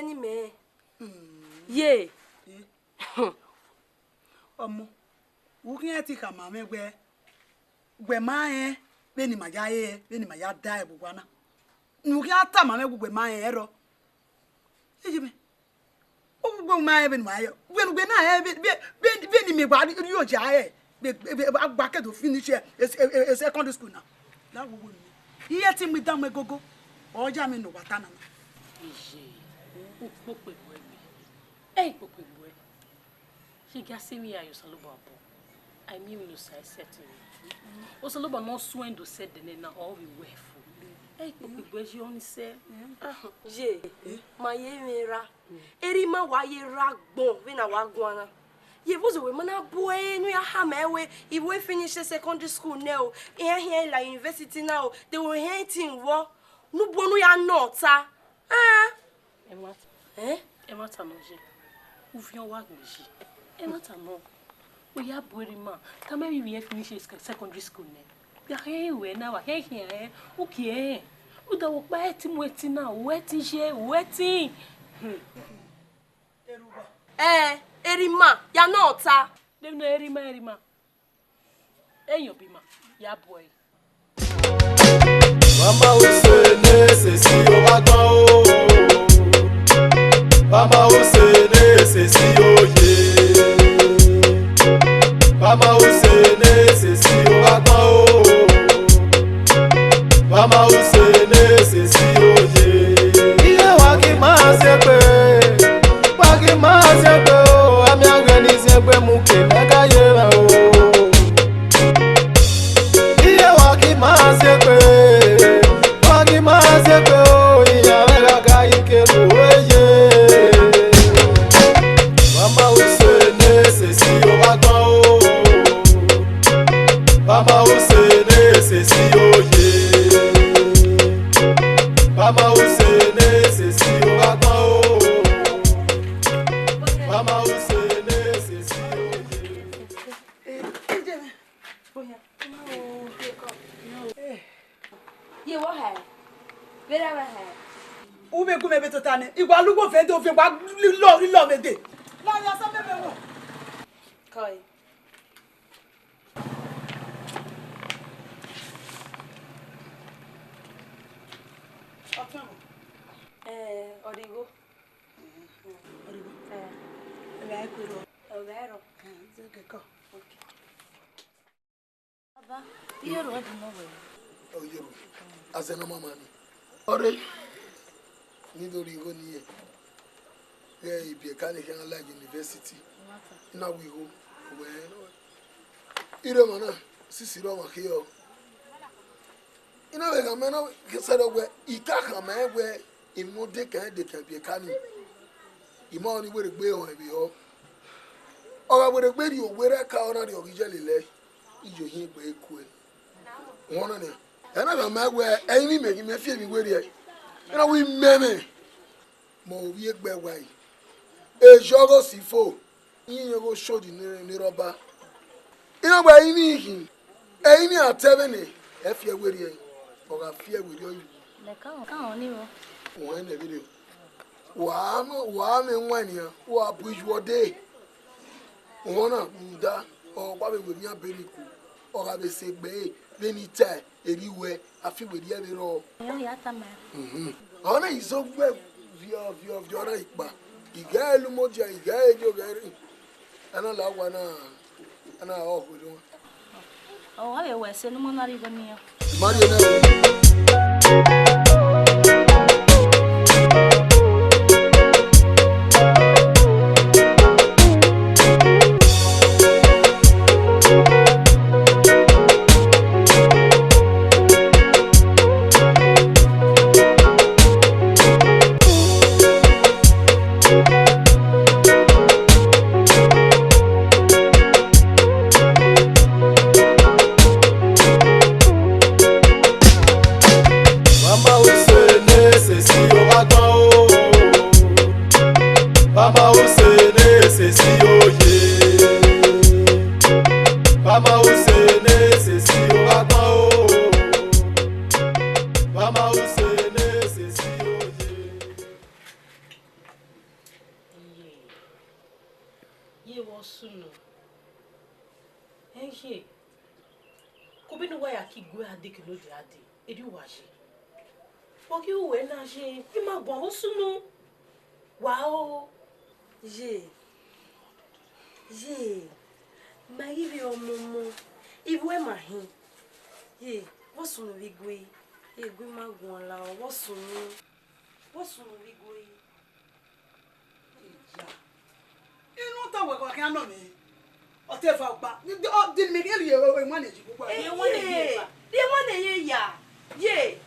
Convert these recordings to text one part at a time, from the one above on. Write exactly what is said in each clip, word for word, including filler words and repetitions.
ni mẹ. Ye. Ọmọ, u khian ti khama mwẹ wẹẹ, wẹ ma rẹn vbene ima ya re, vbene ima ya da ẹvbo owa na. U khian tama mwẹ wẹẹ wẹ ma rẹn ẹrọ. Iye mẹ, u wẹ ma rẹn vbene ima ya, vbene uwẹ na rẹn vbe, vbe, vbe, vbene imẹ wa rri oja rẹ, vbe, vbe, vbe, a gba ke do finish ẹ, ẹ, ẹ, ẹ, secondary school na. La wo wo ni. Iye te mu idamu ẹgogo, ọ ya mwẹ ne ọ wa ta nana. Iye, ukpokpe gbe mẹ. Ẹ, ukpokpe gbe. Ye gia sẹ emwi hia ye Osanobua obọ, a i miẹn emwi ne Osa i sẹtin mwẹ. Osanobua ne ọ suẹn do sẹ ẹdẹ nẹ na, ọ vbe wẹ fo. Ẹ, ikpokpo egbe ye ọnii sẹ. Ye, ma ye mwẹ ra. Erha ima wa ye rre agbọn vbene a wa guan na. Ye vbọzẹ wẹ ma na bu ẹre ne u ya khama ẹre wẹ, I vbe finish secondary school nẹ o, iran khian la university na o, de wẹ iran tin vbọ, ne u bu ne u ya nọ ta. Ah. Ẹmwata. Ẹn? Ẹmwata nọ ye. Uviọn wa gbe yi. Ẹmwata nọ. U ya bu erha ima, tama ẹmwẹ ivbi iran finish secondary school nẹ. Ya khian ruẹ na, wa khian khian rẹn, u kie rẹn. U da vbe ọkpa ẹtin mu ẹtin na, u ẹtin ye, u ẹtin. Hmm. Ẹ, erha ima, ya nọ ta. Deghẹ ne erha ima, erha ima. Eyan obọ ima, ya bu ẹre. Mama use ne sesi o wa gbọn o. Mama use ne sesi o ye. Mama use ne sesi o wa gbọn o. Mama use ne sesi o ye. Iye wa ghi ma sẹ egbe, wa ghi ma sẹ egbe o, a miẹn a ghẹ ne I sẹ egbe mu ke mẹ ka ye mwẹ o. Iye wa ghi ma sẹ egbe, wa ghi ma sẹ egbe o, iran mwẹ gha ga yi ke ru ye. Mama use ne sesi o wa gbọn o. Mama use ne sesi o ye. Mama use ne sesi o wa gbọn o. Mama use ne sesi o ye. Ye wa hẹ? Vbe ra wa hẹ? U vbe gu mẹ vbe tota nẹ, I wa lugbo vbe do vbe wa lọ, lọ vbe de. La ya sa mẹ mẹ wọ. Kọe. Ọtẹn mọ. Ẹ, ọrigho. Ọrigho. Ẹ. Ẹ gha ku rọ. Ẹ gha rọ. Ẹ, ze kekọ. Okay. Baba, iye ro ẹdun nọ wẹ. Ọ, iye ro. Azẹ ne ọ ma ma ni. Ọre, ne I do rhie igho ne irẹn. Vbe ibiẹka ne I khian la university. I na ru igho, wẹ, irẹn ọmwa na, sisi rre ọmwa khian. I na vbe khama na, sẹrriọ wẹ, I ka khama ẹn wẹ, emwi ne ọ dekan, dekan ibiẹka ni. I ma ọnii werriegbe rẹn vbe họ. Ọ gha werriegbe rhie owerriẹ ka ọ na rhie ọghe iyẹlẹ lẹ, iye ohiẹn egbe kue. Uhunmwu na nian. Ẹ na gha ma wẹ, ẹrinmwi mẹ ghi mẹ fi emwi werriẹ. Ẹ na wẹ imẹ mwẹ, mẹ ovbi egbe ẹwae. Eyi ọghe osi fo, iran ghe oshodi ne, ne rhọba. Iran wẹ ẹrinmwi khin, ẹrinmwi a ta ẹmwẹ nẹ, ẹ fi ẹre werriẹ, ọ gha fi ẹre werriẹ ọ yi. Mẹ ka họn, ka họn ni rọ. Uhunmwu nẹ vberriọ. Wa mwẹ, wa mwẹ wain nian, wa bu iyu ọde. Uhunmwu na rhunmwuda, ọ wa vbe werriẹ iran be ni ku, ọ gha vbe sẹ egbe ẹre, vbene I tae, erriọ uwẹ, a fi werriẹ vbe rrọọ. Ọ ya tama. Mhm. Ọ na izo wẹ viọ, viọ, viọ na ikpa. I ghẹ lu modia, I ghẹ ye ovbi ẹre. A na la owa na, a na ọ khuerre wan. Ọ wa vbe wẹ ẹse ne u ma na rhie igho ne iran. Ma rhie nẹ. Mama use ne sesi o wa gbọn o. Mama use ne sesi o ye. Mama use ne sesi o wa gbọn o. Mama use ne sesi o ye. Kobene uwa ya ke igue a deke ne odẹ a dee, erriọ uwa ye. Wa ghi ru wẹ na ye, I ma guan vbe sunu. Wa o. Ye, ye, ma ghi vbe ọmọmọ, I vbe ma hin. Ye, vbọ sunu vbe igue, ye, igue ma guan la o, vbọ sunu, vbọ sunu vbe igue. Inu ta wẹ kọ khian nọ mẹ. Ọ te fa ọkpa. Ọ di mẹ ghe rhie ewanniẹn yi kpokpo. Rhie ewanniẹn yi kpokpo. Rhie ewanniẹn ye ya. Ye.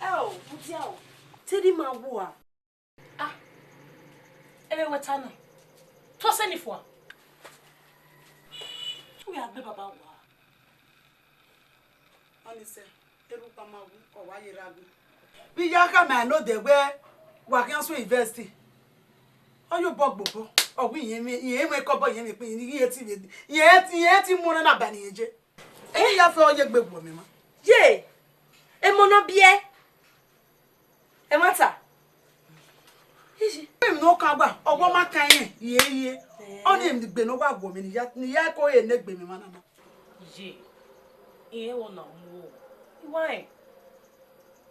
Ẹ o, mudia o. Te erha ima wu a? Ah, ẹmwẹ wẹ ta na. Tọ sẹ ni fua. Wẹ a gbe baba wa. Ọnise, erha ukpa ma wu, ọ wa ye erha gu. Vbe I ya khama ne odẹ wẹ wa khian sunu university. Ọ ye obọ gbe obọ, ọ wẹ irẹn mwẹ, irẹn mwẹ kọbọ, irẹn mwẹ kpẹn, irẹn te vbe, irẹn te, irẹn te mu ọna na ba ne irẹn je. Eni ya fẹ ọ ye egbe guọ mẹ ma. Ye, emọ ne ọ biẹ. Ẹmwata. Iye. Emwi ne ọ kan gba, ọgua ma kan irẹn, iye iye. Ọnii emwi gbe ne ọ wa guọ mẹ ne I ya, ne I ya ko re ne egbe mẹ emwa na na. Iye, irẹn vbe ọna mu o. I wa rẹn.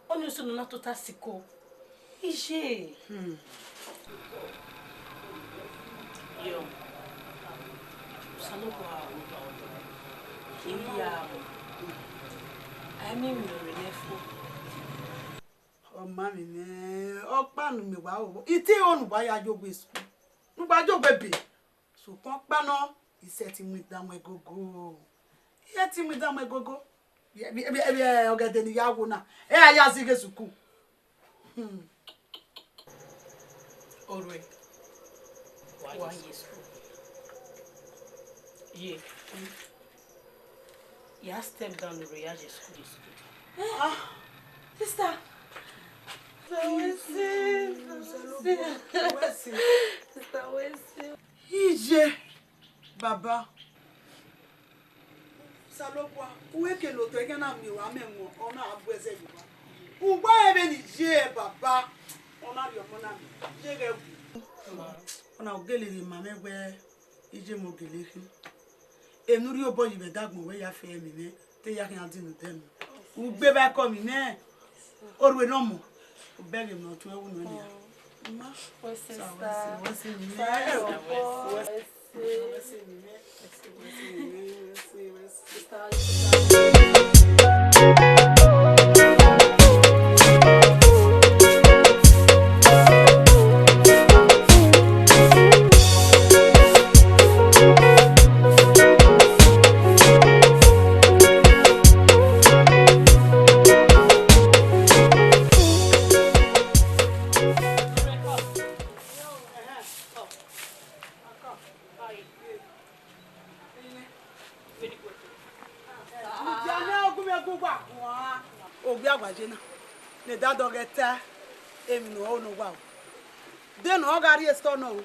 Ọnii usunu na tota siko. Iye. Hmm. Yo. Osanobua, I ya mu. A i miẹn emwi ne ọ rre nẹ fo. Ọ ma mwẹ nẹ, ọkpa ne mẹ wa ro. I te ho ne uwa ya yo gbe school. Ne uwa yo gbe be. Sokpan ọkpa nọ, I sẹtin mu idan mu ẹgogo. I sẹtin mu idan mu ẹgogo. Vbe, vbe, vbe, vbe ọgẹdẹ ne I ya wo na, ẹ a ya zighe sukuru. Hmm. Orhue, wa ye school. Ye. Ya step down, orhue, ya ye school, ye school. Ah, sister. Sister Wilson, sister Wilson. Sister Wilson. Iye, baba. Osanobua, uwẹ ke ne otọ ẹghẹ na miẹn uwa mẹ wọn, ọ na gu ẹzẹ ye uwa. Uwa rẹn vbene I ye baba, ọ na rhie ọmọ na miẹn, ye ghẹ wu. Ọna gele rhie ma mwẹ wẹ, iye mọ gele khin. Emwi ne u rhie obọ yi vbe ẹdagbọn wẹ ya fe ẹmwẹ mwẹ, te ya khian dinu dẹ mẹ. Ugbe vbe akọ mwẹ nẹ, orhue ne ọ mọ, obẹghe mẹ ọtuẹn wu nọ nia. Ma, wẹ sister, wẹ si, wẹ si, wẹ si, wẹ si, wẹ si, wẹ si, wẹ si, wẹ si, wẹ si, wẹ si, wẹ si. Ogia ne ọ gu mwẹ gu gba guan. Ogia wa ye na, ne da dọghẹ ta emwi ne ọ ho ne owa o. De ne ọ gha rrie store nọ o,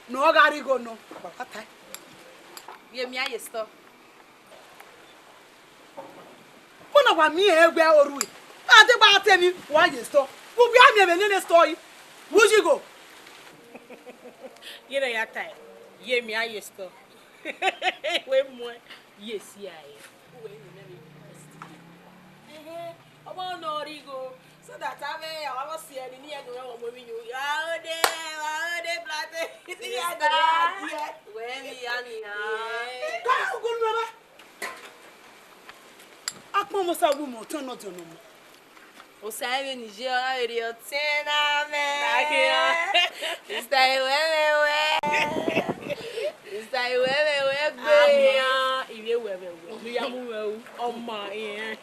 ne ọ gha rrie igho nọ, wa wa tae. Ye mia ye store. Mọna wa miẹn ẹn wẹ orhue, a degba te emwi wa ye store. Vbe uwẹ a miẹn vbe nene store yi, vbe u yi igho. Ye ne ya tae, ye mia ye store. Wẹ muẹn, ye si a ẹre. Uwẹ ne mẹ vbe university. Ẹhẹn, ọmọ nọ rre igho, so that avbe a wa vbe si ẹre ni, iran do rẹn ọmọ emwi yo. Wa ode, wa ode, brother. Iran do rẹn ọmọ. Wẹ vbe ya nian. Ka gu nu ba. Akpọnmwẹ Osa wu mẹ ọtẹn ne ọdiọn ne ọ ma. Osa vbene I ye ọna vbe rhie ọtẹn na mẹ. Sister, I wẹ mwẹ wẹ. Sister, I wẹ mwẹ wẹ gbe. Amian, I vbe wẹ mwẹ wẹ. Ne u ya mu mwẹ ru. Ọ ma, eh.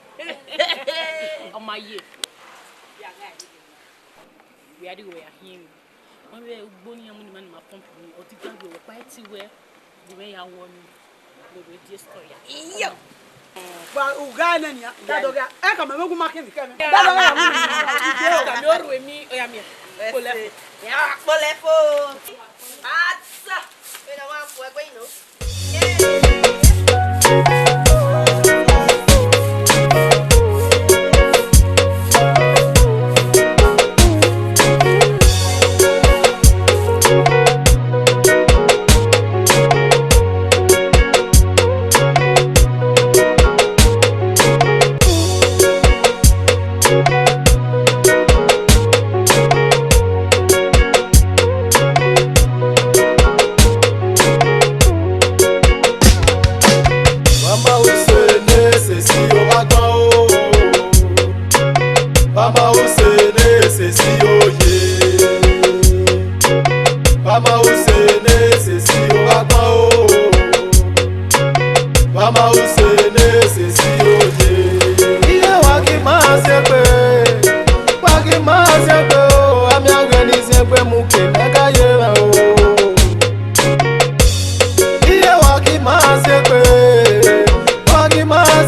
Ọ ma ye. Wẹ a di wẹ ya hin. Wẹ vbe ugbo ni ya mu ni ma ni ma pump ni, ọ didan gbe wẹ kpa eti wẹ, gu mwẹ ya wọ ni, wẹ vbe die store ya. Iyo. Wa ugha nẹ nia, da dọghe, ẹ ka mẹ vbe gu ma kẹ ni kẹ mẹ. Da dọghe ya mu ni. Ka mi orhue mi, oya mia. Kpolẹ fo. Ya kpolẹ fo. Ata. Vbe na wa fu ẹgbe ino.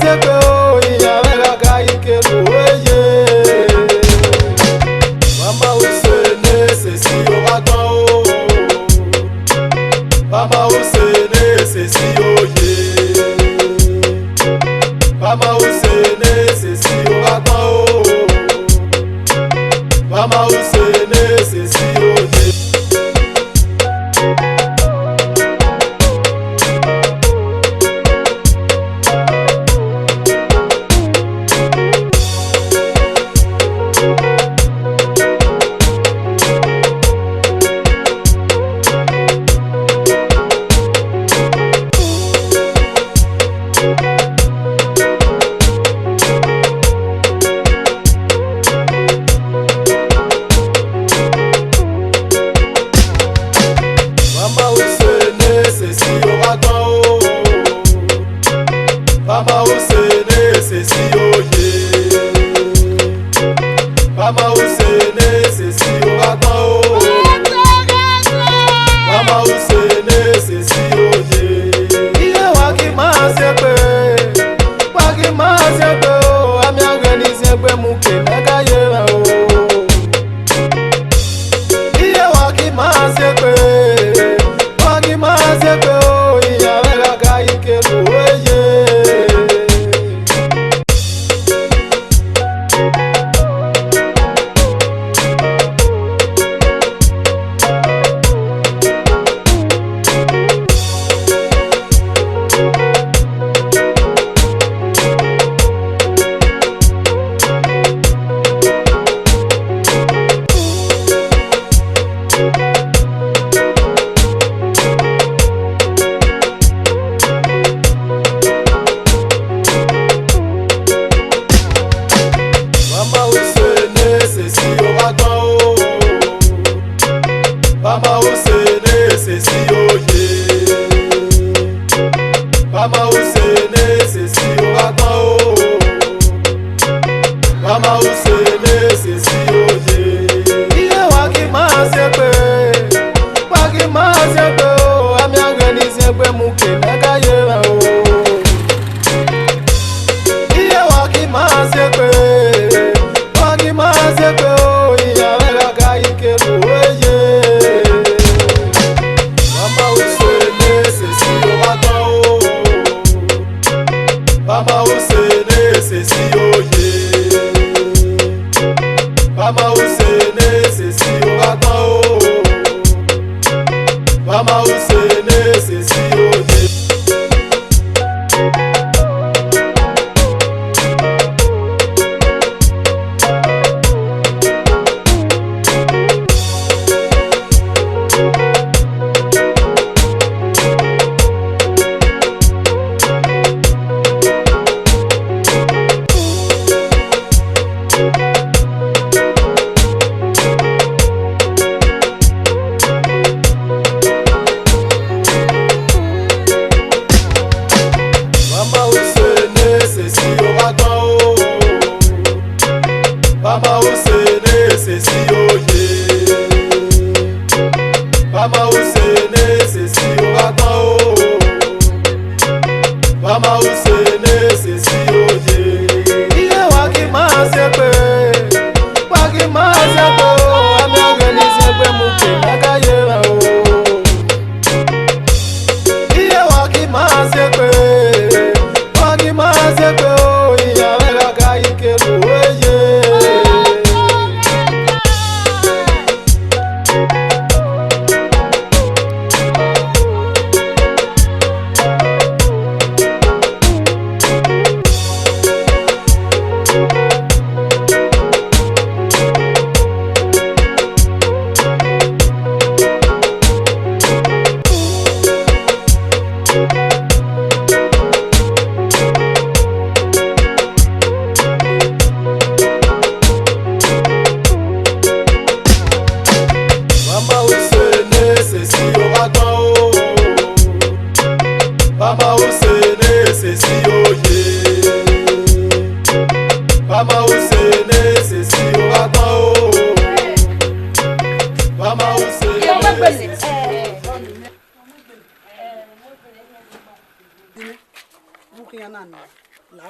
Zẹgbe o, iran mwẹ gha ga ikelu eye. Mama Use ne sesi o gha gbọn o. Mama Use ne sesi o ye. Mama Use ne sesi o gha gbọn o. Mama Use ne sesi o ye. Mama Use ne sesi o gha gbọn o. Mama Use ne sesi o ye. Mama Use ne sesi o gha gbọn o. Mama Use ne sesi o ye. Iye wa ghi ma zẹgbe, wa ghi ma zẹgbe o, a miẹn ẹghẹ ne I zẹgbe mu ke mẹ gha ye mwẹ o. Iye wa ghi ma zẹgbe, wa ghi ma zẹgbe o, iran mwẹ gha ga ikelu eye. Mama Use ne sesi o gha gbọn o. Mama Use ne sesi o ye. Mama Use ne sesi o gha gbọn o. Mama Use ne sesi o ye. Iye wa ghi ma zẹgbe, wa ghi ma zẹgbe o, a miẹn ẹghẹ ne I zẹgbe mu ke mẹ gha ye mwẹ o. Iye wa ghi ma zẹgbe, wa ghi ma zẹgbe o, iran mwẹ gha ga ikelu eye. Mama Use ne sesi o gha gbọn o. Mama Use ne sesi o ye. Mama Use ne sesi o gha gbọn o. Mama Use ne sesi o ye.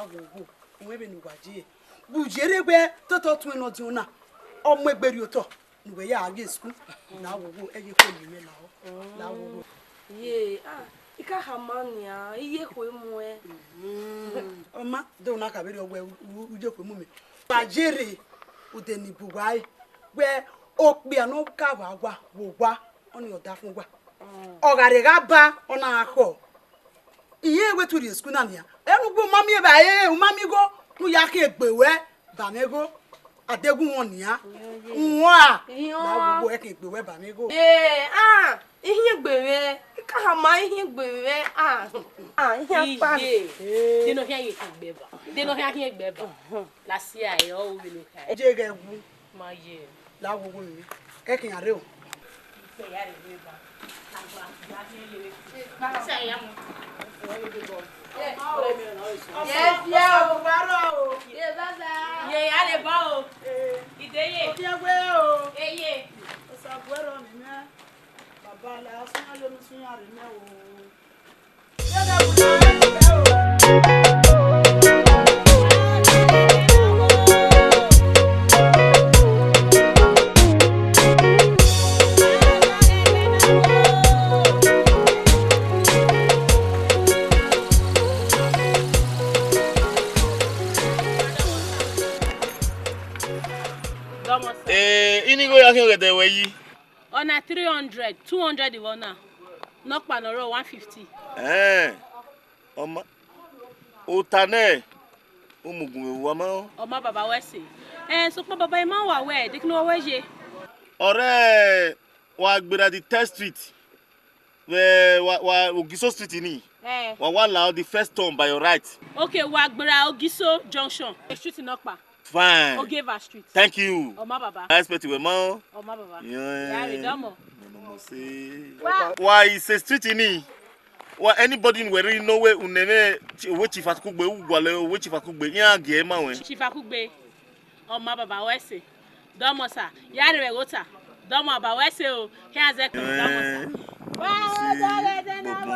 Wo, wo, wẹ vbene uwa ye. Vbe u yerre wẹ totọ tuẹn ne ọ diọn na, ọ mu egbe rrie otọ ne uwẹ ya gha ghe school. La wo, wo, ẹ ye khuẹ ye mwẹ lahọ. La wo, wo. Ye, ah, I ka khama nian, I ye khuẹ muẹn. Mm. Ọ ma, de u na kha vberriọ wẹ u, u, u ye khuẹ mu mẹ. Wa yerre, ude ni bu uwa re, wẹ okpia ne ọ ka vbe owa, vbe owa, ọnii ọdafẹn uwa. Mm. Ọ gha rre gha ba, ọ na gha khọ. Iye wẹ te u rrie school na nian. Ẹmwẹ ugbẹn u ma miẹn evbare, u ma miẹn igho, ne u ya khian egbe ruẹ ba mwẹ igho. Adeghẹ u wọn nian. Iye, iye. U wọn a? Iye. La wo, wo, ẹ khian egbe ruẹ ba mwẹ igho. Ee, ah, I khian egbe mwẹ. I ka khama, I khian egbe mwẹ. Ah, ah, I khian kpa. Iye. Ee. De ne ọ khian ye khian egbe ba? De ne ọ khian khian egbe ba? Last year, ẹ, ọ vbe ne ọ kha. Ẹ je ghẹ wu. Ma ye. La wo, wo, mi. Ẹ khian rre o. Ye, ya le ba o. Ide ye. Okiẹwe o. Eye. Osaguẹrọ ni mẹ. Baba la, suyan yo mi suyan rre mẹ o. Ee, I ni igho ya khian ọghẹdẹ ruẹ yi. Ọna three hundred, two hundred vbe ọna. Nọkpa ne ọ rrọọ one fifty. Ẹn, ọ ma, u ta nẹ, u mu gun vbe uwa ma. Ọ ma baba wẹ ẹse. Ẹn, sokpan baba, I ma wa wẹ, de kene uwa wẹ ye? Ọrẹ wa gberra the third street. Vbe wa, wa Ogiso Street ni. Eh. Wa, wa la the first turn by your right. Okay, wa gberra Ogiso Junction. Street nọkpa. Fine. Ogeva Street. Thank you. Ọ ma baba. I expect you ma. Ọ ma baba. Yeah. Ya re dọmọ. No, no, no, see. Wa. Wa is a street ni. Wa anybody wẹ rhirhi nọ wẹ u nẹ mwẹ chi-, owẹ Chief Akugbe, u gualọ owẹ Chief Akugbe, iran gie ma wẹ. Chief Akugbe. Ọ ma baba wẹ ẹse. Dọmọ sa, ya rre vbe ẹghẹ ota. Dọmọ baba wẹ ẹse o. Khian zẹ kpẹrẹ dọmọ sa. Eh, wa o, dọghẹdẹ na gbogbo.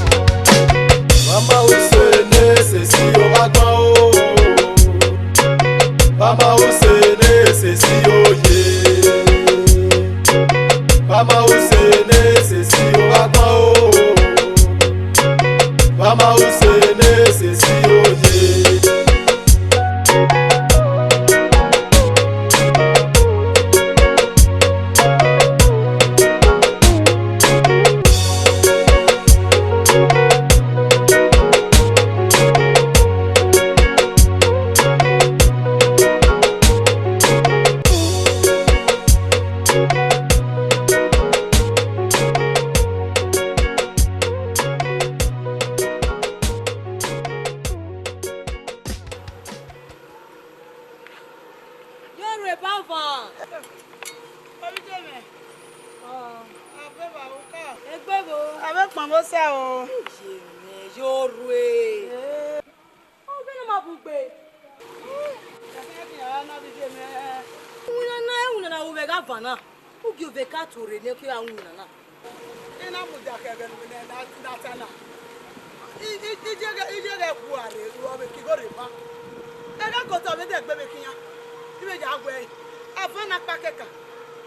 Vbe a ma ru use ne sesi o, vbe a gban o. Vbe a ma ru use ne sesi o ye. Vbe a ma ru use ne sesi o, vbe a gban o. Vbe a ma ru use ne sesi o ye. Yo rhue ba van. Ọvbidemwẹ. Ọ. Abeba uka. Egbe vbo? Avbe kpọnmwẹ Osa o. Iye mwẹ yo rhue. Ee. Ọ vbe ne ọ ma bu gbe. Ẹsẹ khian na, Ọvbidemwẹ. Iwinna na, iwinna na, u vbe gha van na. U gie ovbi ẹka tuorre ne ọ kegha winna na. I na mudia khẹ ẹghẹ ne uwẹ na, na, na ta na. I, i, iye ghẹ, iye ghẹ gua rre, ọ vbe ke igho rre eva. Ẹghẹ ke otọ vbe dẹ egbe vbe khian. I vbe ya wẹ, afan na kpa kẹkan.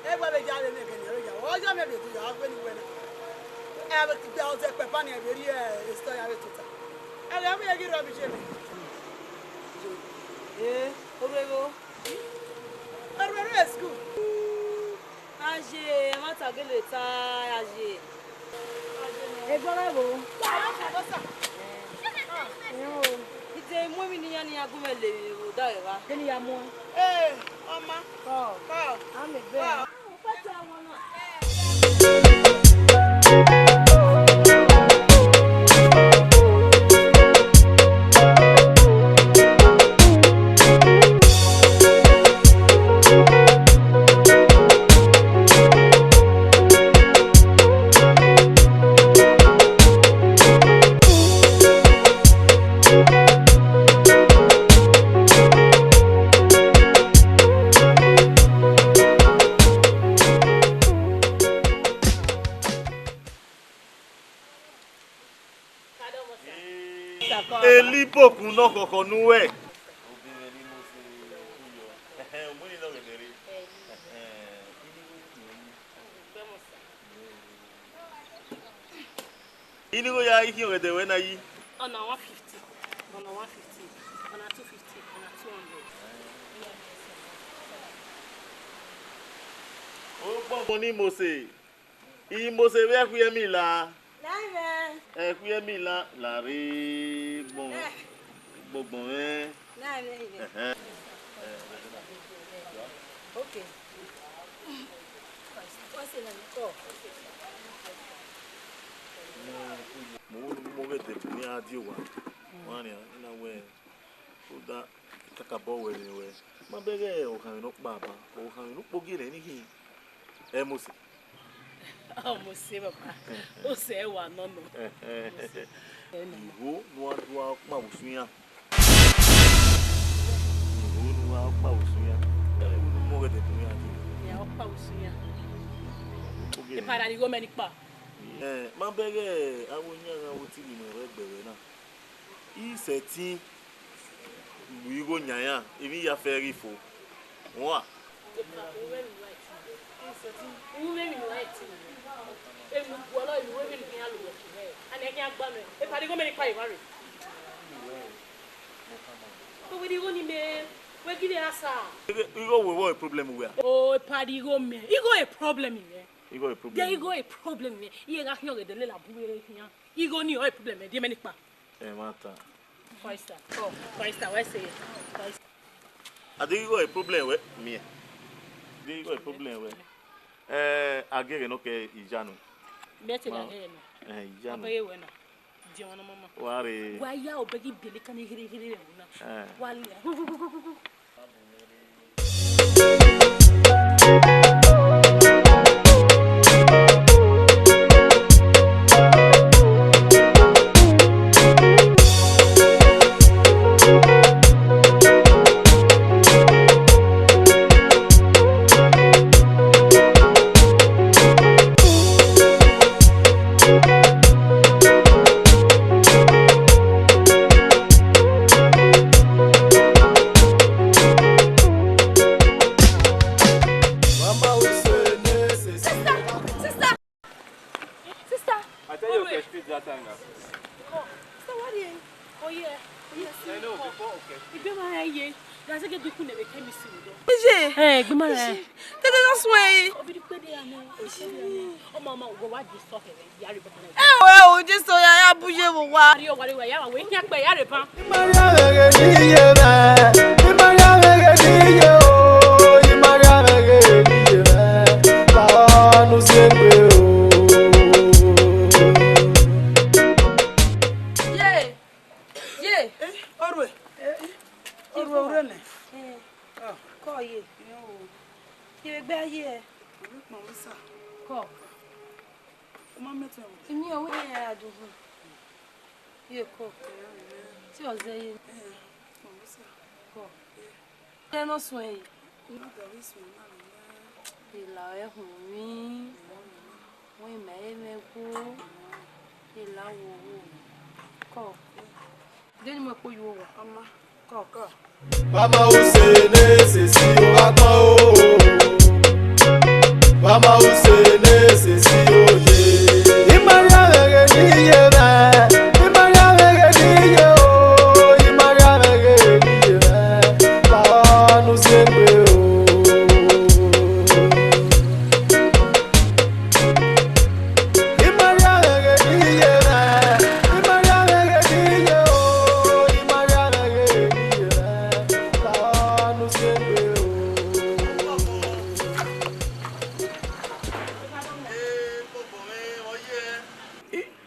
Ẹ wẹ vbe ya vbe mwẹ ẹghẹ ne ọ ya. Ọ ya mwẹ vbe edu ya wẹ ne uwẹ na. Ẹ vbe gbe ọzọ ẹkpẹpa ni, ẹ vbe rhie esitọ ya vbe tota. Ẹ vbe, ẹ vbe ghi rre ọvbidemwẹ. Ee, orhuẹgho. Orhuẹgho school. Aye, ẹmwata gele ta, aye. Egbọrọ ẹvbo. Yo, ide mu emwi ne iran, ne iran gu mwẹ le vbe odaro evba. Kene ya muẹn? Ee, ọ ma. Kọ. Kọ. A mẹ gbe. Kọ. Ukpẹtẹ ọmọ na. Elibokun nọ khọkhọ ne uwẹ. Ini igho ya i khian ọghẹdẹ ruẹ na yi? Ọna one fifty, ọna one fifty, ọna two fifty, ọna two hundred. Ogbọngbọn ni Mose, i Mose vbe ẹkhuiẹmila. Laivẹ. Ẹkhuiẹmila la rre gbọn, gbọngbọn mwẹ. Laivẹ. Ẹhẹn. Okay. What's the name? Call. Mo, mo ghẹ dẹ bu ne a die owa. Wa riẹn, I na wẹ, rhunmwuda kakabọ wẹ vbe wẹ. Ma bẹghe ọkhanmwẹ ne ọ kpa ba, ọkhanmwẹ ne ukpogiẹ rẹ ni khin. Ẹ Mose. Ọ Mose, baba. Ose wa nọ nọ. Igho ne uwa dua ọkpa vbe usun iran. Igho ne uwa ọkpa vbe usun iran. Ẹ, unu mọ ghẹ dẹ bu iran dee. Ya ọkpa vbe usun iran. Ukpogiẹ rẹ. Ipara ni igho mẹ ni kpa. Ẹ, ma bẹghe avbe oyan gha vbe otiri mwẹ rre ẹgbẹe na. I sẹtin ru igho yan iran, emwi ya fẹ ghi fo. Wan. Emu guọlọ, emu wẹ vbene iran lo wẹ khin, a na khian gba mẹ. Epara igho mẹ ni kpa evba rre. Owẹ igho ni mẹ, wẹ ghi vbe ra sa. Igho wẹ wọ problem wẹ a? O, epara igho mẹ. Igho e problem mẹ. Igho e problem. De igho e problem mẹ. Iye gha khian ọghẹdẹ lela bu vbe khian. Igho ni ọ e problem mẹ, die mẹ ni kpa. Ẹmwata. Four star. Four. Four star, why say? Four star. A deghẹ igho e problem wẹ, miẹn. Deghẹ igho e problem wẹ. Eh, a gie ẹghẹ nọ ke ijanu. Bẹ te Ma- a ghẹ nọ. Eh, ijanu. Ọbẹ ye wẹ na. Diẹmwẹ ne ọ mama. Wa re. Wa ya obẹ ghi biẹlẹ kan ni here here vbe ẹvbo na. Eh. Wa lẹ. Mama, we say yes, yes. Sister, sister, sister. I tell you, okay, street that time now. Oh, sister, what do you? Oh yeah, oh yeah. I know, before, okay. Igbe ma ye. That's a good thing. Ije. Eh, igbe ma ye. Tete no swear. Obi di pe de ya no. Ọmọ, ọmọ, wo wa di sọ kẹrẹ, ya re baba na. Ẹ o, ẹ o, Jesu, ya, ya bu ye wo wa. Ari o, wa re wa, ya wa, we kí a pẹ, ya re ban. Imaria vbe ghe ne iye mwẹ, Imaria vbe ghe ne iye o, Imaria vbe ghe ne iye mwẹ, la nu si egbe o. Ye, ye. Eh, Orue. Eh, eh. Orue, Orue nẹ. Eh. Ah. Kọ ye. Iyo. Ye vbe gbe a ye. Orue kpọnmwẹ sa. Kọ. Ọ ma mẹ tuẹ. Imi ọvbehe ya do họn. Ye kọ. Te ọ zẹ ye. Eh, kpọnmwẹ sa. Kọ. Eh. Te nọ suẹn yi. Ọ ma da vbe suẹn na nẹ. Ila ẹhun mi. Wẹ mẹ ẹmwẹ kpo. Ila wowo. Kọ. Deni mu ẹkpo ye uwa. Ọma. Kọ. Kọ. Mama, we say yes, yes, you are o. Mama, we say yes, yes, you are. Imaria vbe ghe ne iye mwẹ, Imaria vbe ghe ne iye o, Imaria vbe ghe ne iye mwẹ, la nu si egbe o. Imaria vbe ghe ne iye mwẹ, Imaria vbe ghe ne iye o, Imaria vbe ghe ne iye mwẹ, la nu si egbe o.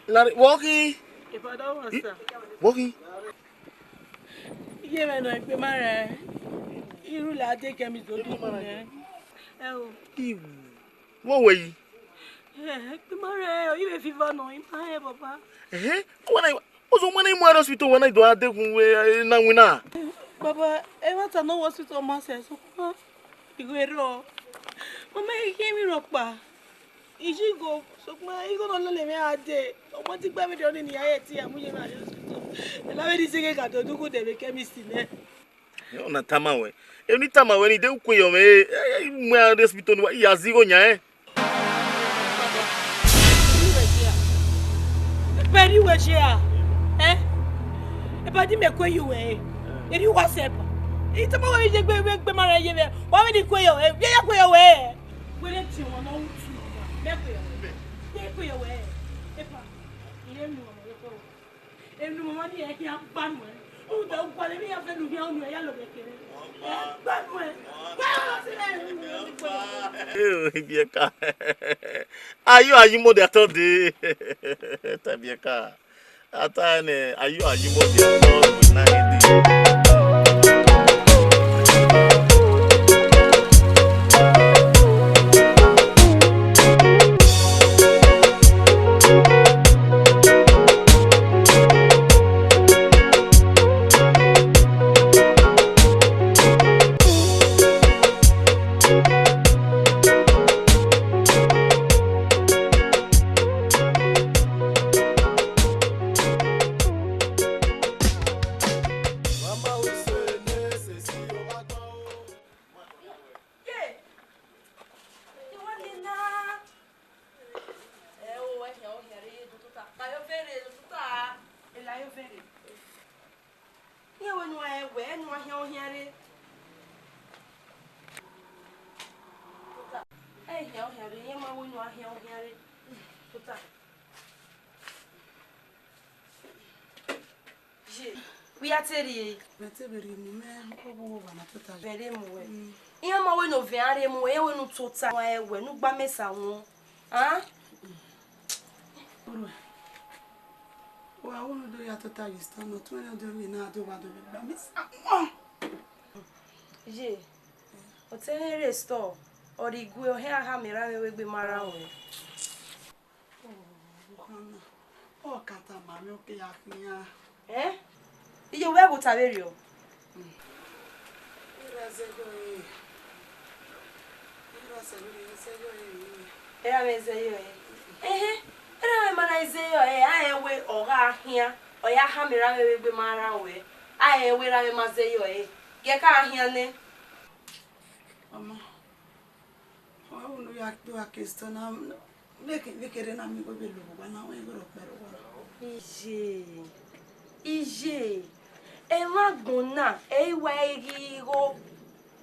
Lare, wọ khin? Ifada wa sa. Wọ khin? Iye mwẹ nọ egbe ma rẹ. Iru la de kẹ mi do du nẹ. Ẹ o. Iwu. Wọ wẹ yi? Ẹ, egbe ma rẹ, ọ yi vbe fiva nọ, ima rẹ, baba. Ẹhẹn, wẹ na, o so wẹ na mu ẹre hospital, wẹ na do a deghun wẹ, eh, na winna. Baba, ẹmwata ne ọ wọ hospital ma sẹ, sokpan igho rrọọ. Mama, I khian emwi rhọkpa. Iji igho, sokpan igho ne ọ lele mwẹ gha dee. Ọ ma ti gba vberriọ nii ne I ya ye ẹtin ya mu ye mwẹ hospital. Ena vbe ni zẹghe gha do dughu de vbe chemist nẹ. Ọna tama wẹ. Emwi ne I tama wẹ ni, de u kue yọ mwẹ, e, e, e, mu iran rre hospital ne uwa, I ya zẹ igho yan ẹn. Eba, erriọ uwẹ ye a? Eba, erriọ uwẹ ye a? Ẹ? Eba, di mẹ kue ye uwẹ ẹre. Erriọ uwa sẹ eba. I tama wẹ vbe ye egbe, vbe egbe ma rẹn ye mwẹ. Wa vbe ni kue ye uwẹ ẹre. Vbe ya kue ye uwẹ ẹre. Wẹ ne tie ọmwa ne ọ ru tu, mẹ kue ye uwẹ ẹre. Mẹ kue ye uwẹ ẹre. Eba, I re emwi ne uwa ma vbe kue. Enu mama ni ẹ khian gba nuẹn. Rhunmwuda ugbẹn ne emwi iran fẹ ne u khian unu, ẹ ya lọ vbe kere. Ẹ gba nuẹn. Gba nuẹn sẹ. Ibiẹka. Ayo ayumọ dia tọ dee. Ta Ibiẹka. A ta nẹ, ayo ayumọ dia tọ dee na he dee. Ye, iwẹ nena. Ẹ o, ẹhian ọhiẹn rre ye dọkita. Ka yo vẹrẹ dọkita. Ẹ la yo vẹrẹ. Iran wẹ ne uwa rẹn wẹ, ne uwa hian ọhiẹn rre. Dọkita, ẹhian ọhiẹn rre, iran ma wẹ ne uwa hian ọhiẹn rre. Dọkita. Ye, wẹ ya te rrie? Mẹ te vbe rrie mu mwẹ, ọ vbe owa na tota. Vbe rrie mu wẹ. Mm. Iran ma wẹ ne ovẹn a rrie mu wẹ, iran wẹ ne u tota. Wa ẹwẹ, ne u gba mẹ sa wọn. A? Orhọ. Wa wẹ ne u do ya tota ye store nọ, tuẹn ne ọ do vbe na do wa do vbe gba mẹ sa wọn. Ye, ọ te rẹn rre store, ọ rhie igue, ọ hẹn a ha mẹ erha mwẹ wẹ egbe ma rran wẹ. Ọ ka tama mwẹ, ọ ke ya khian. Ẹ? Iye, wẹ vbe ota vberriọ? Ira zẹ yọ ẹre. Ira sẹ vberriọ, zẹ yọ ẹre. Erha mwẹ zẹ yọ ẹre. Ẹhẹn, erha mwẹ ma na zẹ yọ ẹre, a rẹn wẹ ọ gha khian, ọ ya ha mẹ erha mwẹ vbe egbe ma rran wẹ, a rẹn wẹ erha mwẹ ma zẹ yọ ẹre. Gie ka khian nẹ. Ọmọ, ọ ru ne u ya kpe uwa ke store na, vbe ke, vbe kere na miẹn wẹ vbe lobọ owa na, wẹ ghe ọkpẹrẹ owa na. Iye, iye, ẹmwẹ agbọn na, ẹ i wa ẹre ghi igho.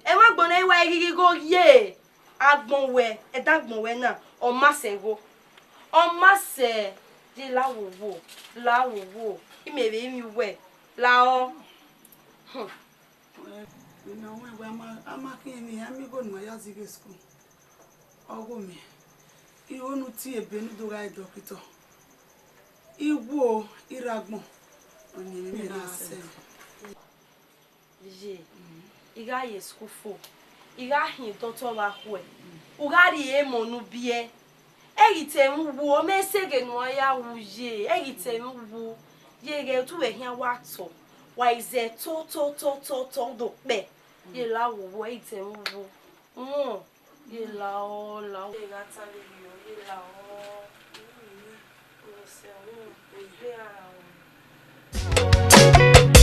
Ẹmwẹ agbọn na, ẹ i wa ẹre ghi igho ye. Agbọn wẹ, ẹdẹ agbọn wẹ na, ọ ma sẹ igho. Ọ ma sẹ, ye la wo wo, la wo wo, imẹ vbe rinmwian uwẹ, la ọ. Hmm. Ẹ, emwi ne ọ wẹn wẹ a ma, a ma khian emwi, a miẹn igho ne uwa ya zẹ igho school. Ọghe mẹ, igho ne u tie ebe ne u do gha re dọkitọ. Igho, irre agbọn, ọ yin emwi ne a sẹ. Ye, I gha ye school fo, I gha khian idọtọ vbe akhuẹ, u gha rhie emọ ne u biẹ. Ẹ ghi te mwẹ uwu, ọ mẹ sẹ ghe ne uwa ya wu ye, ẹ ghi te mwẹ uwu. Ye ghẹ otu vbe khian wa tọ, wa i zẹ to to to to to do kpẹ. Ye la wo wo, ẹ ghi te mwẹ uwu. Wọn, ye la ọ, la ọ. Ye gha ta vberriọ, ye la ọ.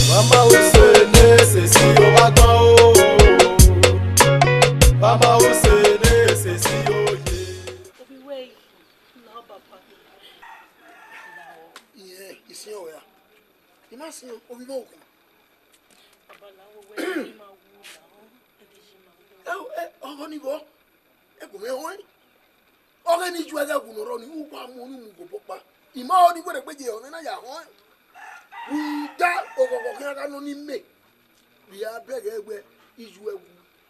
Mama Hussein, sesi o wa gbọn o. Mama Hussein, sesi o ye. Obi wẹ, na baba. Iye, isin ọre a. I ma sin o, obi vbo okhuo. Baba, la wo wẹ, I ma wu, la o, I ma wu. Ẹ, ẹ, ọghọ ni vbọ, ẹ gu mwẹ họn ẹn. Ọghe ne I ju ẹghẹ wu ne ọ rrọọ ni, u wa mu unu mu gobọ kpa. I ma ho ni wẹrẹ gbe ye ọmwẹ na ya họn ẹn. Rhunmwuda oghọghọ khian gha nọ ni mẹ, vbe a bẹghe wẹ I ju ẹwu.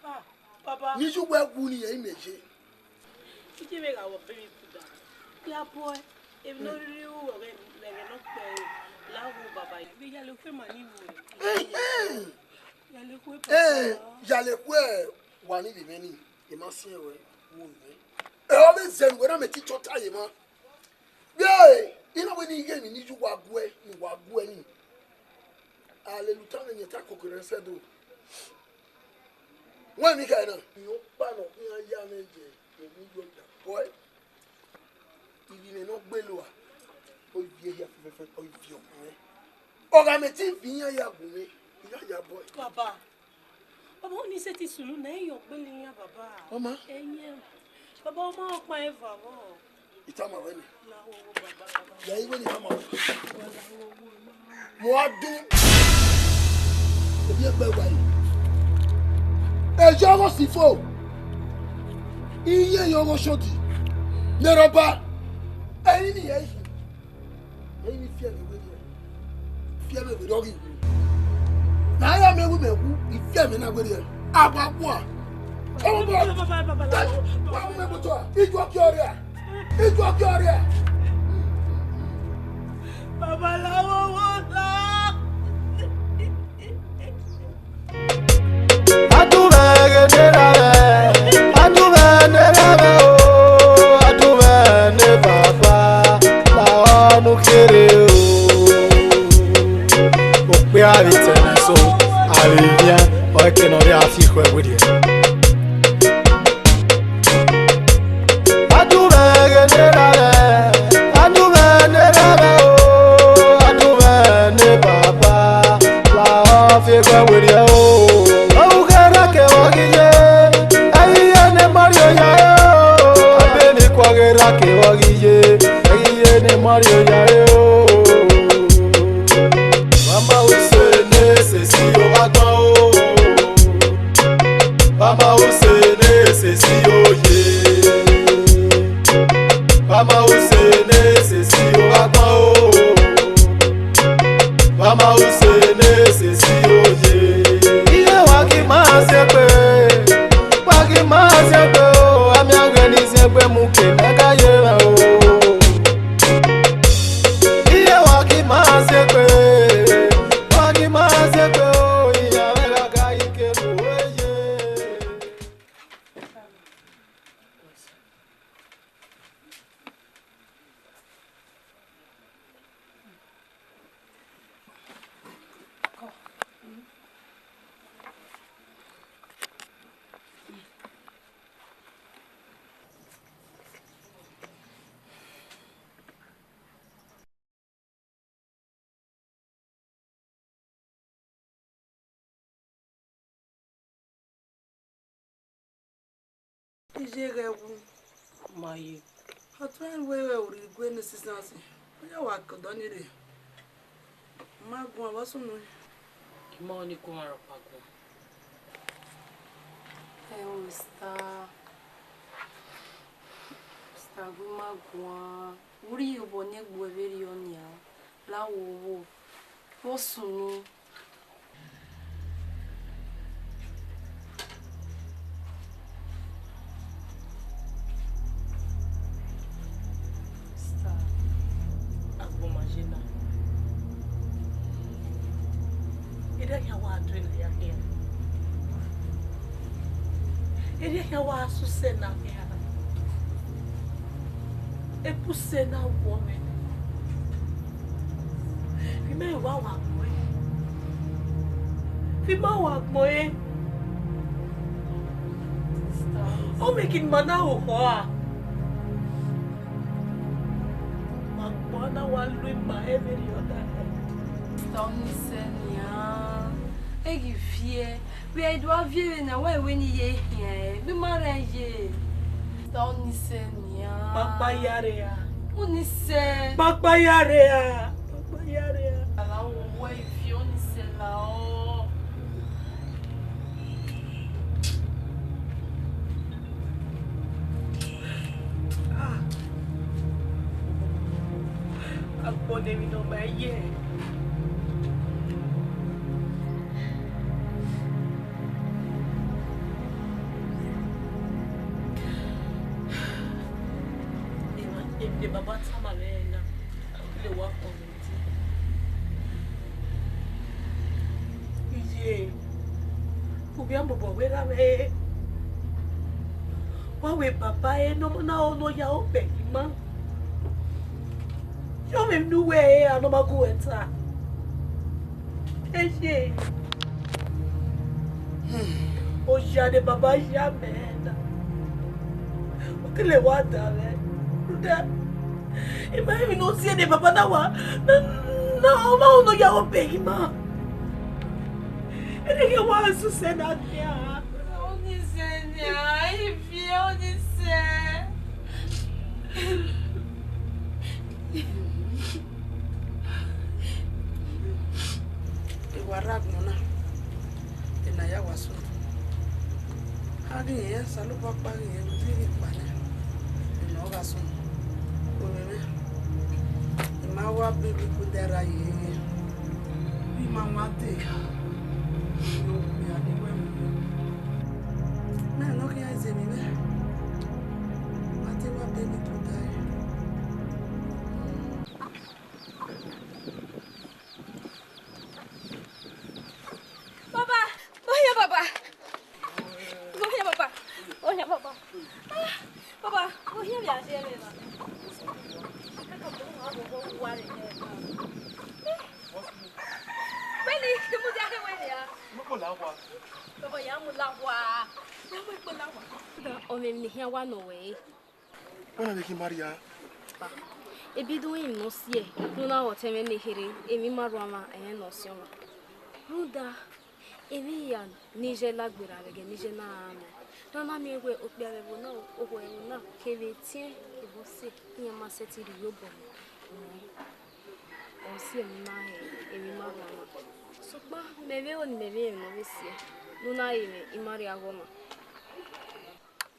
Ah, baba. Ne I ju wẹ ẹwu ni rẹn imẹ ye. I je vbe gha wọ bẹghe kuda. Ya boy, emwi ne ọ rhirhi ru ọghẹ vbe ẹghẹ ne ọ kpẹre, la wo baba. Vbe ya le khue ma ni ru ẹre. Eh, eh. Ya le khue Eh, papa. Ya le khue wa ni vbe mwẹ ni. I ma siẹn ruẹ, wo mwẹ. Ẹ, ọ vbe zẹ ne uwẹ na mẹ te chọ ta ye ma. Ye, I na wẹ ne I ghe emwi ne I ju wa guẹ, ne uwa guẹ ni. A lele uta mwẹ, ne I ta koko rẹ sẹ do. Wẹ emwi kha na. Iyẹn ọkpa nọ, iran ya mwẹ ye, emwi yọ ya. Boy, ivbi mwẹ ne ọ gbele ua, ọ viẹ hia fẹfẹfẹ, ọ viọ mwẹ. Ọ gha mẹ te viọ iran ya gu mwẹ, iran ya bọ ẹe. Baba, baba, ọni sẹtin sunu nẹ, ẹ i yọ gbele iran, baba. Ọ ma? Ẹyẹn, baba, ọ ma ọkpa eva vbọ. I tama ruẹ nẹ. Ya i wẹ ne I tama ruẹ. Mu a dun. Ovbi ẹgbẹ wa yi. Ẹyọ ọghe osifo. Iye ye ọghe oshodi. Nẹrọba. Ẹrinmwi hẹ ihi. Ẹrinmwi fiẹmwẹ werriẹ. Fiẹmwẹ werriẹ ọghe iwu. Na ya mẹ wu mẹ wu, I fiẹmwẹ na werriẹ. A wa gua. Ọmọ bọ. Wa wu mẹ moto a. Ijuọkiẹ ọrria. Ijuọkiẹ ọrria. Babaláwo wo la. Adumwẹ ghe ne erha mwẹ, adumwẹ ne erha mwẹ o, adumwẹ ne baba, la ọnu kherhe o. Okpia vbe tẹmwẹ so, a vbe viẹn, ọ ke ne ọ vbe a fi khuẹ werriẹ. Adumwẹ ghe ne erha mwẹ, adumwẹ ne erha mwẹ o, adumwẹ ne baba, la ọ fi egbe werriẹ o. Ọ hu ghe ra kevbe ọ ghi ye, ẹ i ye ne ma rhie oya re o. Abe ni kua ghe ra kevbe ọ ghi ye, ẹ i ye ne ma rhie oya re o. Mama use ne sesi yo wa gbọn o. Mama use ne sesi yo ye. Mama use ne sesi yo wa gbọn o. Mama use ne sesi yo ye. Iye wa ghi ma se gbe. Wa ghi ma se gbe o. Ami aghẹ ni se gbe mu ke mẹ ka ye o. Iye wa ghi ma se gbe, wa ghi ma se gbe o, iye avbe gha ga ike mu ye. Iye ghẹ wu. Ma ye. Ọ tuẹn wẹ ghẹ urhi gue ne sisan sin. Ọ ya wa ke odọ ni rre. Ma guan vbe ọ sunu. I ma ọni gu ọmwa rhọkpa guan. Ẹ o, star. Star, gu ima guan. Urhi obọ ne egbe vberriọ nian, la wo vbo, vbe ọ sunu. Star, agbọn ma ye na. Erha hia wa do ena ya khian. Erha hia wa sẹ usẹ na khian. Eku sẹ na wọ mwẹ. Vbe ima wa wa gbọn ẹre. Vbe ima wa gbọn ẹre. Ọ mwẹ gin ma na ho okhọ ra? Ma gbọ na wa lu ima ẹvbo erriọ na. Star, ọ ni sẹ nian. Ẹ ghi viẹ. Vbe a i do a viẹ vbe na, wa wẹ ne I ye khian ẹre, vbe ima rẹn ye. Star, ọ ni sẹ nian. Kpakpa ya rre a. Ọ ni sẹ. Kpakpa ya rre a. Kpakpa ya rre a. Ala wo wẹ I viẹ, ọ ni sẹ la ọ. Ah. Agbọn ne emwi ne ọ ma ye. Emwi ne baba tama mwẹ na, ọ keghi wa kọn mwẹ. Iye, u vbe a mobọ wẹ erha mwẹ re. Wa wẹ baba ẹre ne ọmọ na ho ne ọ ya obọ ẹre ima. Yọ mwẹ emwi ne uwẹ ẹre ra ne ọ ma gu uwẹ ta. Eye. Oya ne baba ya mẹ na. Ọ keghi wa da mwẹ. Rhunmwuda, I ma rẹn emwi ne ọ si ne baba na wa. Na ọmwa unu ya obọ ghi ma. Ene ghi wa suse na dia. Onisẹ nia, ivie Onisẹ. Ewa rre agbọn na, ena ya wa sunu. A ghi rẹn, Osanobua ọkpa ghi rẹn vbe iye kpa nẹ, ena ọ gha sunu. Orinmwẹ, I ma wa bẹghe khuẹda ra ye ẹre. I ma wan dee, I okpia ne I wẹ mu. Mẹ ne ọ khian zẹ emwi mwẹ, ma te wa bẹghe khuẹda ẹre. Baba, ohian baba. Ohian baba. Ohian baba. Ah, baba, ohian vbe a ye mwẹ na. Vbene I mudia rre wẹ nia. Baba, ya mu la owa. Ya mu ekpo la owa. Ọ mwẹ emwi ne I khian wa nọ wẹ re. Wẹ na vbe khin Maria? Ebi do emwi ne ọ siẹ, ne u na re ọtẹn mwẹ ne kherhe, emwi ma rua mwa, ẹmwẹ ne ọ siẹ ọmwa. Rhunmwuda, emwi hia ne I ye lagberra vbe ẹghẹ ne I ye na ra mwẹ, ne ọ na miẹn wẹ okpia vbe ẹvbo na, okhuo ẹvbo na, kevbe etiẹn, kevbe ọse, iran ma sẹtin rhie iyobọ mwẹ. Ọ siẹ emwi ma hẹ, emwi ma rua mwa. Sokpan mẹ vbe ro ne imẹ vbe rẹn ne ọ vbe siẹ, ne u na re mwẹ, I ma rrie aghọ mwa.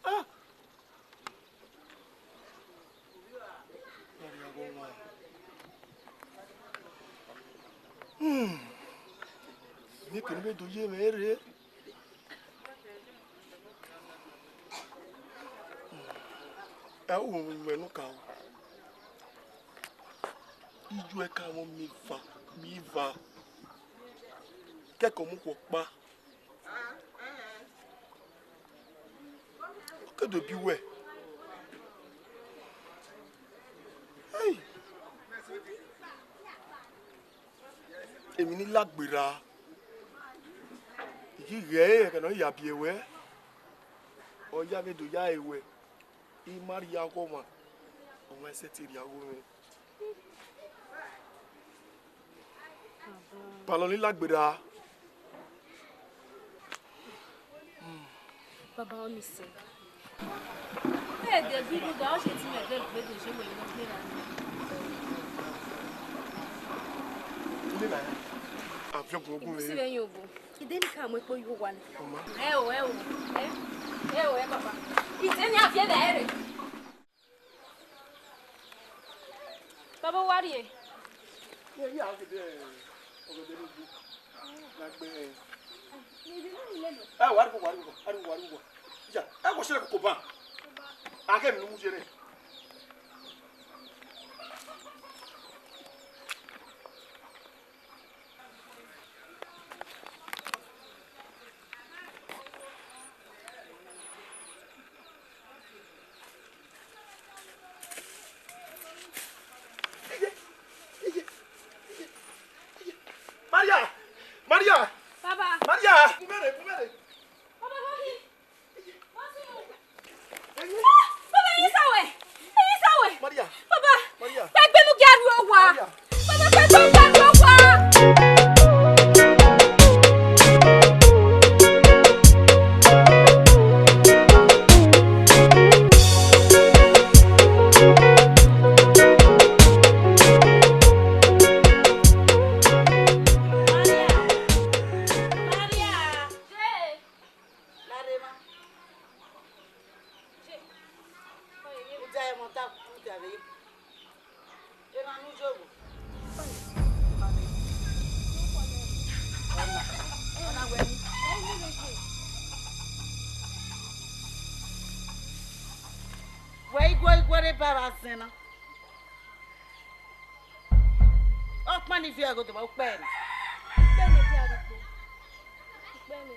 Ah! Hmm. Emwi kene vbe do ye mwẹ rre. Ẹ, u mwẹ ne u ka o. Ijuẹ ka mwẹ miẹn eva, miẹn eva. Kẹkẹ ọ mu okhuo ọkpa. Ọ ke do bi uwẹ. Hey! Emwi ne I lagberra, I ghi ghee ẹghẹ ne ọ ya biẹ wẹ, ọ ya vbe do ya re wẹ, I ma rrie aghọ mwa, ọ ma sẹtin rrie aghọ mwẹ. Palọ ne I lagberra. Baba Onisẹ. Ẹ dẹ bi rhunmwuda, ọ si ẹtin mwẹ vbe egbe do ye wẹ ne ọ gberra. Aviọn gun ogun vbe. Sivẹ yin obo. I de ni ka mu ekpo ye owa nẹ. Ẹ o, ẹ o, ẹ, ẹ o, ẹ baba. I de ni aviẹ vbe ẹre. Baba, wa rrie? Ye, ye, a gele ọgẹdẹ ne ugbo. Na gbe. Ẹ, wa rrie, wa rrie, wa rrie, wa rrie. Ja, ẹ, wo sẹrẹ koko ban. A ke mu ye rre. Maria! Maria! Baba. Maria! Kumere, kumere. Baba, wa khin? Wa khin? Baba, eyi sa wẹ? Eyi sa wẹ? Maria. Baba. Maria. Kpẹgbẹnu gia rrie owa. Maria. Baba, kpẹgbẹnu gia rrie owa. Maria. Maria. Larema. Udia ẹmwata, udia vbe ye. Erhan ne u yovbo. Wẹ iguẹ iguẹ rre ba vbe azẹn na. Ọkpa ni viọ ẹghodo ma ukpẹ ẹre. Ukpẹ ne viọ arhugbo. Ukpẹ ne.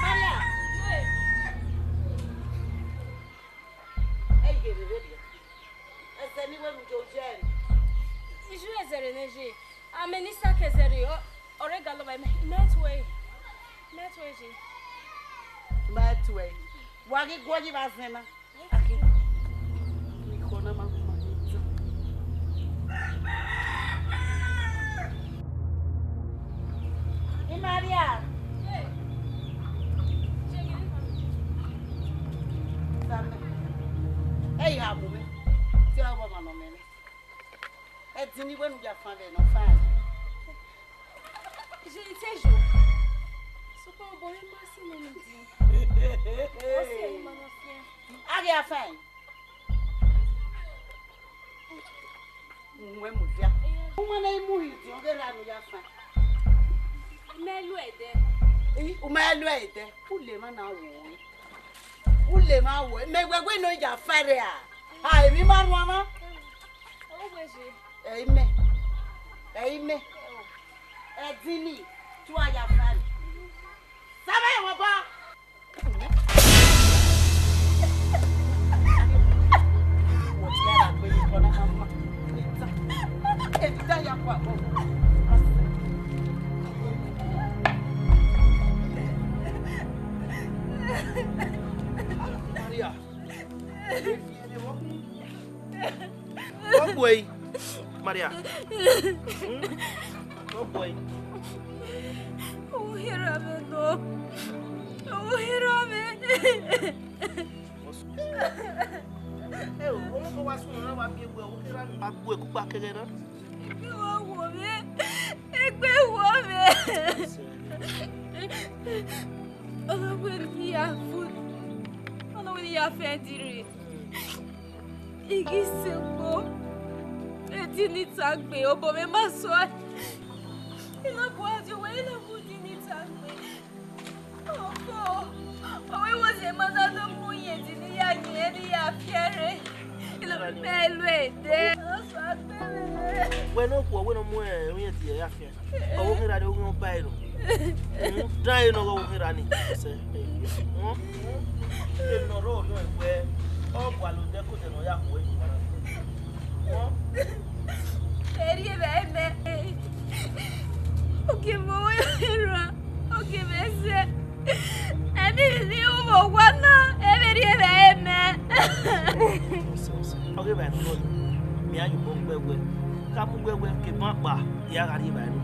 Maria. Ẹ i ghe vbe rhie. Ẹzẹ ne I wẹ ne u ye ẹre. I ju ẹzẹ rre nẹ ye. Amẹ ne I sa ke ẹzẹ rre, ọ, ọ rre galọ vbe mẹ. I mẹ tuẹ. I mẹ tuẹ ye. I mẹ tuẹ. Wa ghi guọghọ vbe azẹn na. Akhi. Ẹdin ni wẹ ne u ya fan vbe ne ọ fan. Iye ite yo. Sokpan obọ mwẹ ma si nene idin. Ọ si ẹre ma na fian. A ghi a fan. Uwẹ mudia. Uma na i mu idin, ọ ghe ra ne u ya fan. Imẹ lu ẹdẹ. I, u ma lu ẹdẹ. U le emwa na wo. U le emwa wo. Mẹ wẹ wẹ ne u ya fan rre a. A, emwi ma rhuan mwa. Ọ wẹ je. Ẹ i mẹ. Ẹ i mẹ. Ẹdin ni, tu a ya fan. Sẹ vbe ẹmwẹ obọ. Maria. Ọ gbe ẹre, Maria. Hmm? Ọ gbe ẹre. Ọ ghi rha mwẹ nọ. Ọ ghi rha mwẹ. Ẹ o, ọmọ kọ wa sunu na wa miẹn wẹ ọ ghi rha mwẹ. A gbe ẹre kugba kẹghẹ na. Egbe wa wo mwẹ. Egbe wo mwẹ. Ọ na wẹ ne I ya fu. Ọ na wẹ ne I ya fan ẹdin rre. I ghi sẹ kpo, ẹdin ni ta gbe, obọ mwẹ ma sua. I na bu adio wẹ, I na bu ẹdin ni ta gbe. Ọfo, ọ wẹ wo zẹ ma na do mu yẹn ẹdin ne I ya yin, ne I ya fian rre. I na mẹ lu ẹdẹ. Ọ sua gbe mwẹ. Wẹ ne okhuo, wẹ ne ọ mu ẹrinmwi ẹdin ya fian. Ọ vbe ghi rha ne oghian ọba ẹre nọ. Rhunmwuda ẹre ne ọ ghe ọvbokhan erha ni. Sẹ, wọn, emwi ne ọ rre orhiọn wẹ, ọ gualọ odẹ ke odẹ ne ọ ya khuẹ yi vbe na. Wọn. Erriọ evbare mẹ. Ogie mwẹ ọvbehe erha, ogie mwẹ ẹzẹ. Emwi ni ru vbe owa na, ẹ vbe rri evbare mẹ. Ọ ghe evbare ne ọ rrọọ, mẹ a ya obọ gbe wẹ, ka mu wẹ wẹ ke ban kpa, ya gha rri evbare nọ.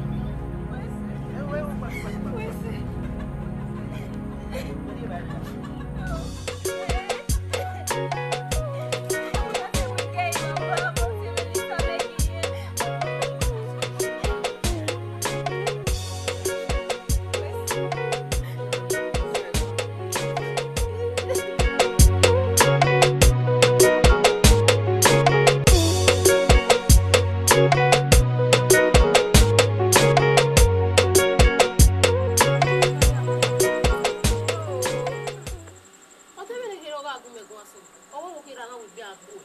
Ọ te vbene kherhe ọ gha gu mẹ guan sẹ, ọ wẹ vbe okhian erha na wẹ egbe a gbuẹ.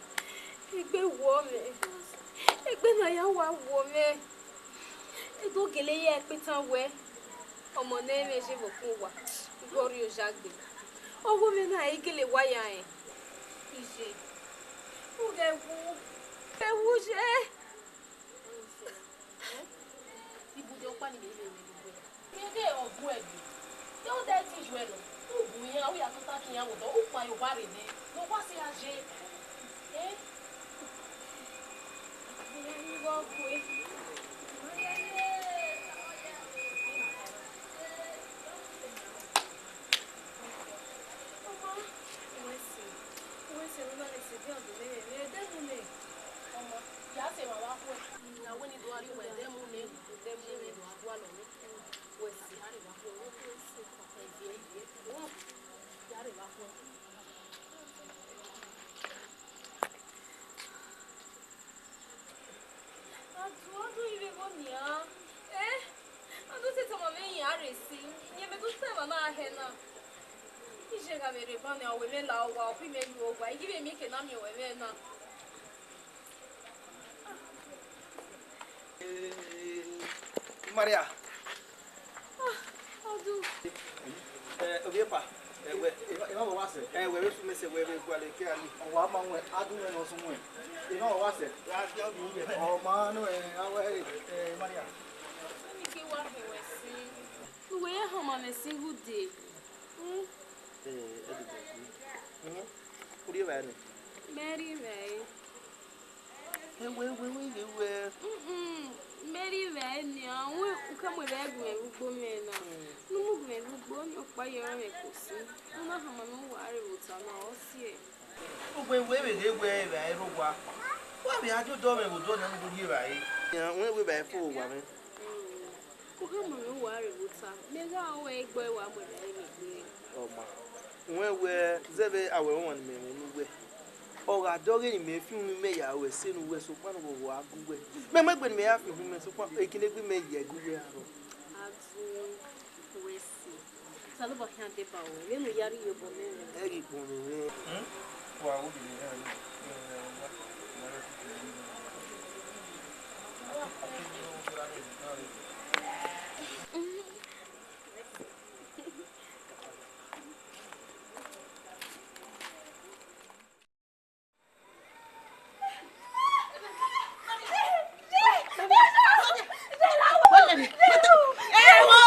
Egbe wọ mwẹ, egbe ne a ya wa wọ mwẹ. I do gele ya ẹkpẹtan wẹ, ọmọ ne ẹ i mwẹ ye vbe ọkpẹn uwa, I ghi rri oya gbe. Ọghe mwẹ na i gele wa ya rẹn. Iye, u ghẹ wu, ghẹ wu ye. Ibude ọkpa ni vbe rre vbe ugbo. Ghe ọ gu ẹre. Te u de ẹtin yu ẹre nọ, u bu iran, u ya tota ke iran vbe odọ, u kpa ye owa rre nẹ, ne owa sẹ ra ye. Eh? Ọma, wẹ sẹ, wẹ sẹ, wẹ ma lẹ sẹ, de ọ do vbe mwẹ, mwẹ ẹdẹ mu nẹ. Ọma, ya sẹ emwa vbe akhuẹ. Na wẹ ne I do gha rrie uwa ẹdẹ mu nẹ, ẹdẹ mu nẹ, do gha gualọ nẹ. Wẹ sẹ, a rre vbe akhuẹ, wẹ sẹ, ẹviẹ, ẹviẹ, ya rre vbe akhuẹ. Adu, Adu, I vbe gho nian. Eh? Adu, te tama mwẹ iran rre si. Iyẹn mẹ do ta emwa na hẹ na. Iye gha vbe rre ban nian, ọ wẹ mwẹ la owa, ọ fi mwẹ lu owa, I ghi vbe miẹn eke na miẹn ruẹ mwẹ na. Eh, Maria. Ah, Adu. Eh, ovbi epa, eh, wẹ, emwa, emwa vbe ọ wa sẹ? Eh, wẹ vbe sunu mẹ sẹ, wẹ vbe gualọ eke a ni. Ọ wa ma wẹ, Adu mwẹ ne ọ sunu mwẹ. Emwa vbe ọ wa sẹ? Ra gie ọ bi wẹ. Ọ ma nọ, eh, a wẹ, eh, Maria. Ọni ke wa hẹ wẹ sin. Uwẹ ya hama mwẹ sin ghude. Hmm? Eh, Adu, hmm? U rri evbare nẹ? Mẹ rri evbare. Ewe, ewe, ewe, ewe. Mm-mm. Mẹ rri evbare nian, wẹ u ka mu evbare gu mwẹ vbe ugbo mwẹ na. Mm. Ne u mu gu mwẹ vbe ugbo, ọni ọkpa ye ọrọre mwẹ ko sin. U na hama mwẹ uwa rre vbe ota na, ọ siẹ. Ugbẹn wẹ vbe ghe wẹ evbare rre owa. Wa vbe a do dọ mwẹ vbe odọ na ne u do rhie evbare. Iran wẹ wẹ evbare fo owa mwẹ. Ukhama ne uwa rre vbe ota, mẹ gha ru ẹre gbe wa muẹn da ẹre gbe. Ọ ma. Wẹ wẹ zẹvbe awẹ ọmwa ne imẹ mwẹ ne uwẹ. Ọ gha dọghe ne imẹ fi uhunmwu imẹ ya ru ẹse ne uwẹ, sokpan ne uwẹ wa gu uwẹ. Mẹ mu egbe ne imẹ ya fi uhunmwu imẹ, sokpan ekinegbe imẹ ya gu uwẹ aro. Adu, wẹ si. Osanobua khian deba ruẹ, vbene u ya rri iyobọ mwẹ mwẹ. Ẹ ghi kpọnmwẹ mwẹ. Hmm? Wa wo gele ya ni. Ewo!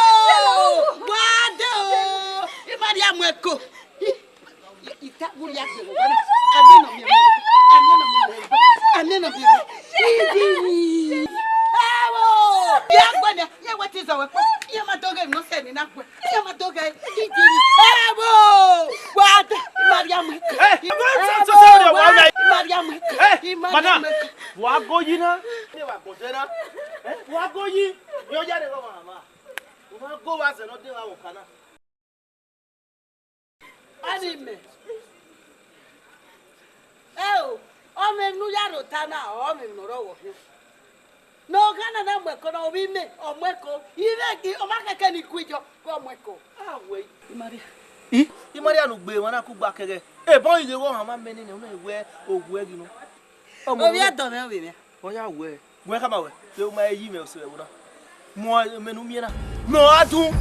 Wa de o! Imariam ẹko. Ita wuri agbe vbe ọgua na. Amẹ nọ miẹn mwẹ. Amẹ nọ miẹn mwẹ. Ewo! Ya gbe nẹ, ya wẹ te zẹ wẹ kpo. Ya ma do ghe emwi ne ọ sẹ ne na gbe. Ya ma do ghe. Ewo! Wa de Imariam ẹko. Hey, Imariam ẹko. Hey, madam, wa go yi na. Ne wa gbọdẹ na. Eh, wa go yi. Yọ ya de gha wa ma. Wa go wa zẹ nọ de gha wọ kana. Ọni mẹ. Ẹ o, ọmọ emwi ne u ya rhota na, ọmọ emwi ne ọ rre ọvbokhan. Ne ọ gha na na mu ẹko na, ovbi mẹ, ọ mu ẹko. Ivbe, ọ ma kẹkẹ ne I ku iyọ, ọ mu ẹko. Awẹ. Imaria. I, Imaria ne ugbe emwa na kugba kẹghẹ. Ebọ ighe vbe ọ hanmwa mẹ nene, ọ na wẹ owu ẹghi nọ. Ọmọ ovbi ẹdọ mwẹ, ovbi mwẹ. Ọ ya wẹ. Wẹ khama wẹ, de u ma yi mwẹ ọse vbe ẹvbo na. Mu mẹ ne u miẹn na. Mẹ ọ ra dun.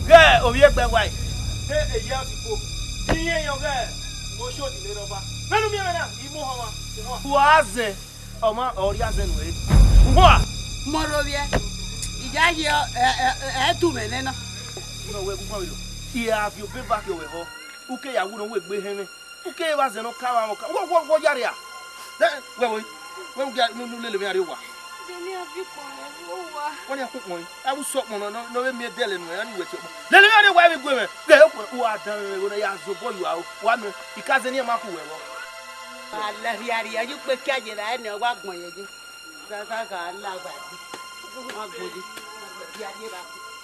Ghẹ ovbi ẹgbẹ wa. De eya ọse ikpo. Di irẹn yọ ghẹ. Mo sho di lele ọba. Mẹ ne u miẹn mwẹ na, I mu họn mwa. Wa zẹ, ọmwa ọ rhie azẹ nuẹn. Uwa. Mọrọ vbiẹ. Iya ye ẹ, ẹ, ẹ, ẹ tu mwẹ nẹ na. Nọ wẹ gu gbanvbe do. I ra viọ obọ eva ke wẹ họ. U ke ya wu nọ, u wẹ egbe hẹnmwẹ. U ke vbe azẹ ne ọ ka vbe amwẹ ọka. Wọ, wọ, wọ ya rria. Ẹ, wẹ, wẹ, wẹ, u gia, nu, nu, lele mwẹ a rrie owa. Deni a viọ ukpọn mwẹ, owa. Wẹ nian ku ukpọn mwẹ. A vbe sẹ ukpọn nọ, nọ, nọ vbe miẹn dẹlẹ nuẹn, a ni wẹ tie ukpọn. Lele mwẹ a rrie owa vbe gue mwẹ. Ghe ukpọn, u a dan mwẹ vbe ne ya zobọ yua o. Wa mẹ, I ka zẹ ne iran ma khu wẹ vbọ. Alẹ rhiarria, ye ukpe kia ye ra ẹnẹ, ọ wa gbọn ye ye. Zaza gha la gba ye. Ọ wa gbọn ye. Rhiarria ra.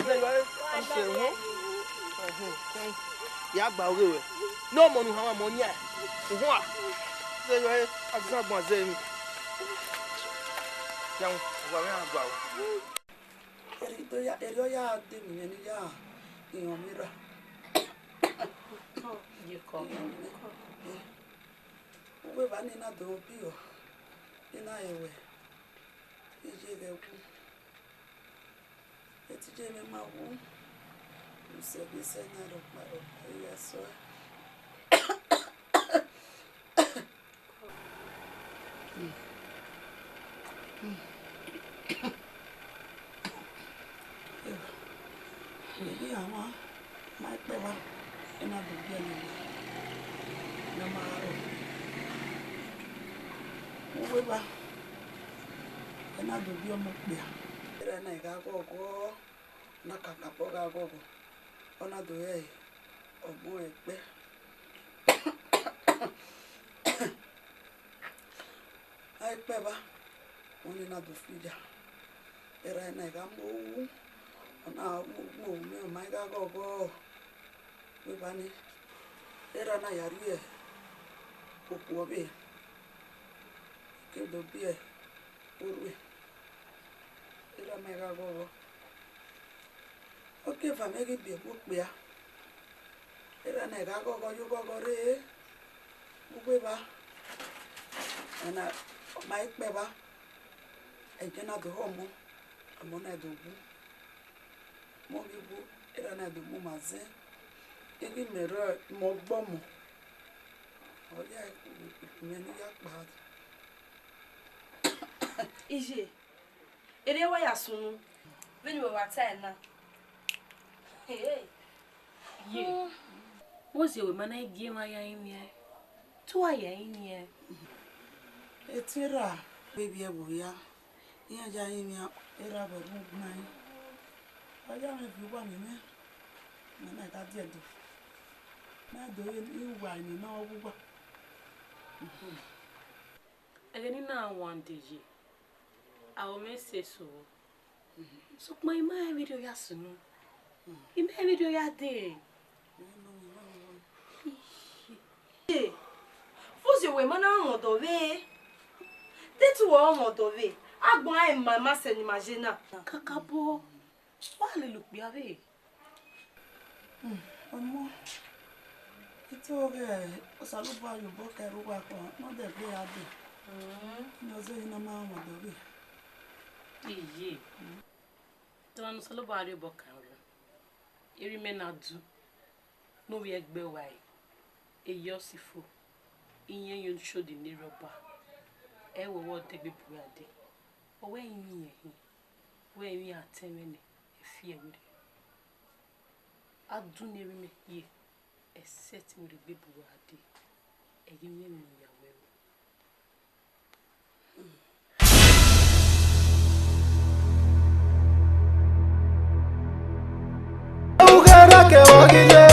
Ẹ yọ, ẹ, ọ sẹ wọn. Ẹhẹn, ẹhẹn. Ya gba oghe wẹ. Ne ọmọ ne u hanmwa mẹ ọ nian. Uhua. Ẹ yọ, ẹ, a zan gban zẹ emwi. Ya wọn, ọgua mwẹ a gba o. Erriọ ya, erriọ ya de emwi ne I ya iran mwẹ ra. Ye kọ. Uwẹ evba ne I na do biẹ, I na rẹn wẹ, I ye ghẹ wu. Etiye mwẹ ma wu, usẹ vbe sẹ na rhọkpa rhọkpa, I ya sẹ. Eva, eni a mwa ma ikpẹvba, ena do biẹ ne ọ ma rrọọ. Uwu eva, ena do biẹ ọmọ okpia. Erha na gha ghọghọ, na kakabọ gha ghọghọ, ọ na do rẹ ọmọ ẹkpẹ. A ikpẹvba, ọni na do fi ya. Erha na gha mu owu, ọ na mu owu mẹ, ọ ma gha ghọghọ. Vbe evba ni, erha na ya rrie okhuo ọvbehe, ke do biẹ orhue, erha ma gha ghọghọ. Ọ ke eva mwẹ ghi biẹ mu okpia, erha na gha ghọghọ ye oghọghọ rre, uwu eva, ẹna ọ ma ikpẹvba, ẹyẹn na do hẹ ọmọ, ọmọ na do wu. Mọ ghi wu, erha na do mu ma zẹ, I ghi mẹ rẹ mẹ ọgbọmọ, ọ ya imẹ ne I ya kpa. Iye, erriọ wa ya sunu, vbene uwẹ wa tae na. Hey. Ye. Wo zẹ wẹ ma na gie emwa ya rinmwian, te uwa ya rinmwian. Etiẹn erha vbe vbiẹ vbe oya, iran ya rinmwian erha vbe ẹvbo gbain. Ọ ya mwẹ viọ uwa mwẹ, mẹ na ka die ẹdẹ. Na do re ne uwa eni na ọ wu uwa. Ẹghẹ ne I na wan dee ye, aro mwẹ sẹ eso. Sokpan I ma rẹn vberriọ ya sunu. I ma rẹn vberriọ ya dee. Ee, Fozie, wẹ ma na rọnmwẹ ọdọ vbe? Te te uwẹ rọnmwẹ ọdọ vbe? Agbọn a ma ma sẹ ne ima ye na. Kakabọ, wa lele okpia vbe? Ọmọ, I te ghe Osanobua rhie obọ ka ẹre uwa kpa, ne ọ dẹgbe ra dee. Ne ọ zẹ ne a ma rọnmwẹ ọdọ vbe? Iye, te ọmwa ne Osanobua rhie obọ ka ẹre, erha imẹ na du, ne ovbi ẹgbẹ uwa ẹre, Eyọsifo, iyẹn ye oshodi ne erha ọba, ẹ wẹ wẹ ọ dẹgbe bu uwa dee, ọ wẹ ẹ i mwẹ irẹn hin, wẹ ẹ i mwẹ atẹn mwẹ nẹ, ẹ fi ẹre werriẹ. A du ne erha imẹ ye, except werriegbe bu uwa dee, ẹ i ghi mwẹ emwi ne ọ ya wẹ ru. Ughe ra ke vbe ọ ghi ye,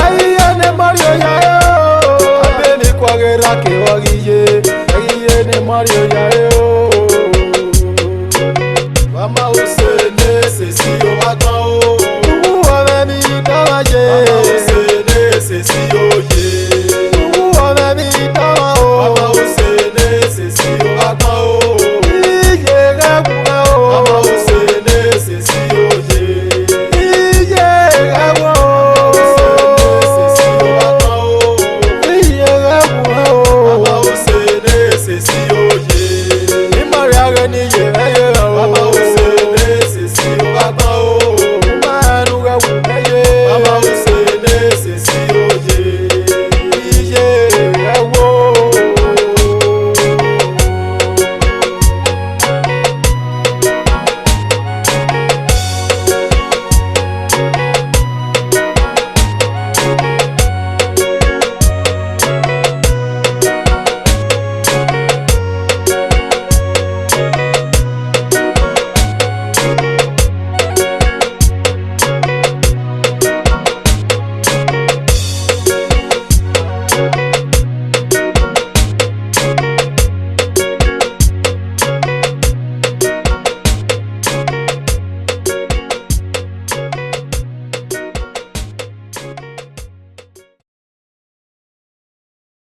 ẹ i ye ne ma rhie oya re o. Abẹnikua ghe ra ke vbe ọ ghi ye, ẹ i ye ne ma rhie oya re o. Wa ma use ne sesi yo wa tọn o. Uwu ọmọ mi dọmọ ye. Wa ma use ne sesi yo ye. Uwu ọmọ mi dọmọ o. Wa ma use ne sesi yo wa tọn o. Iye ghẹ wu o. Wa ma use ne sesi yo ye. Iye ghẹ wu o. Iye ghẹ wu o. Wa ma use ne sesi yo ye. Ima rhie aghẹ ne I